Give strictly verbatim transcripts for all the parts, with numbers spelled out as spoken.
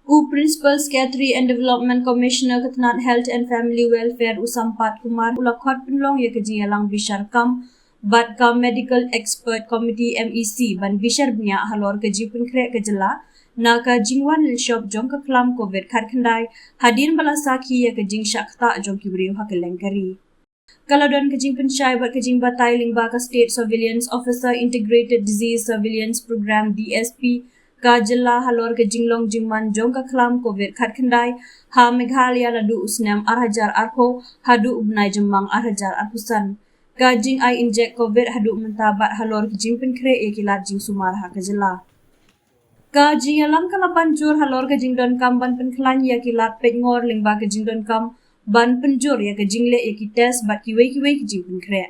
U Principal Secretary and Development Commissioner ka tnat Health and Family Welfare, u Sampat Kumar, u la khot pynlong ïa ka jingïalang bishar kam bad ka Medical Expert Committee, M E C, ban bishar bniah halor ka jingpynkhreh ka jylla na ka jingwan lynshop jong ka khlam covid khatkhyndai, hadien ba la sakhi ïa ka jingshah ktah jong ki briew ha kylleng ka ri. Ka la don ka jingpynshai bad ka jingbatai lyngba ka State Surveillance Officer Integrated Disease Surveillance Program, D S P, ka jylla halor ka jinglong jingman jong ka khlam covid khatkhyndai ha Meghalaya naduh u snem ar hajar arphew haduh u bnai Jymmang ar hajar arphew san. Ka jingai injek covid haduh mynta bad halor ka jingpynkhreh ïa ki lad jingsumar ha ka jylla. Ka jingïalang ka la ban jur halor ka jingdonkam ban pynkhlaiñ ïa ki lad peitngor lyngba ka jingdonkam ban pynjur ïa ka jingleh ïa ki test bad kiwei kiwei ki jingpynkhreh.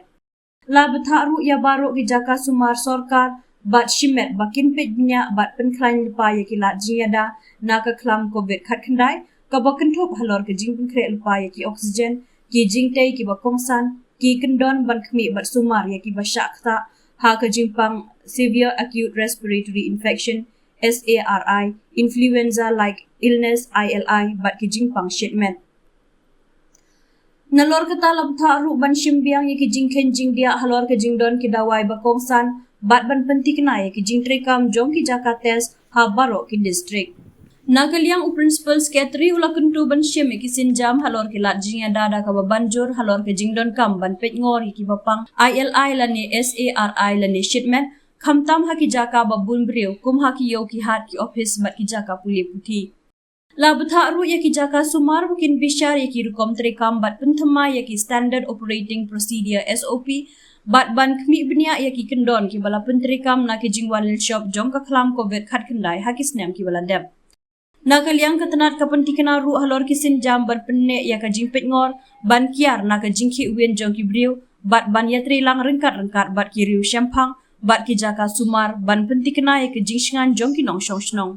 La bthah ruh ïa baroh ki jaka sumar sorkar bad shimet ba kin peit bniah bad pynkhlaiñ lypa ïa ki lad jingïada na ka khlam covid khatkhyndai, kaba kynthup halor ka jingpynkhreh lypa ïa ki oxygen, ki jingtei kiba kongsan, ki kyndon ban khmih bad sumar ïa kiba shah ktah ha ka jingpang severe acute respiratory infection, S A R I, influenza like illness, I L I, bad ki jingpang shitmet. Nalor kata la bthah ruh ban shim biang ïa ki jingkheiñ jingdiah halor ka jingdon ki dawai ba kongsan bad ban pyntikna ïa ki jingtreikam jong ki jaka test ha baroh ki district. Na ka liang u Principal Secretary u la kyntu ban shim ïa ki sienjam halor ki lad jingïada da kaba ban jur halor ka jingdonkam ban peitngor ïa kiba pang I L I lane S A R I lane shitmet, khamtam ha ki jaka ba bun briew kum ha ki ïew ki hat, ki ophis bad ki jaka pule puthi. La bthah ruh ïa ki jaka sumar ba kin bishar ïa ki rukom treikam bad pynthymmai ïa ki Standard Operating Procedure, S O P, bad ban khmih bniah ïa ki kyndon kiba la pyntreikam na ki jingwan lynshop jong ka khlam covid khatkhyndai ha ki snem kiba la dep. Na ka liang ka tnat ka pyntikna ruh halor ki sienjam ban pynneh ïa ka jingpeitngor, ban kiar na ka jingkhih win jong ki briew bad ban ïatreilang ryngkat ryngkat bad ki riew shemphang bad ki jaka sumar ban pyntikna ïa ka jingshngaiñ jong ki nongshong shnong.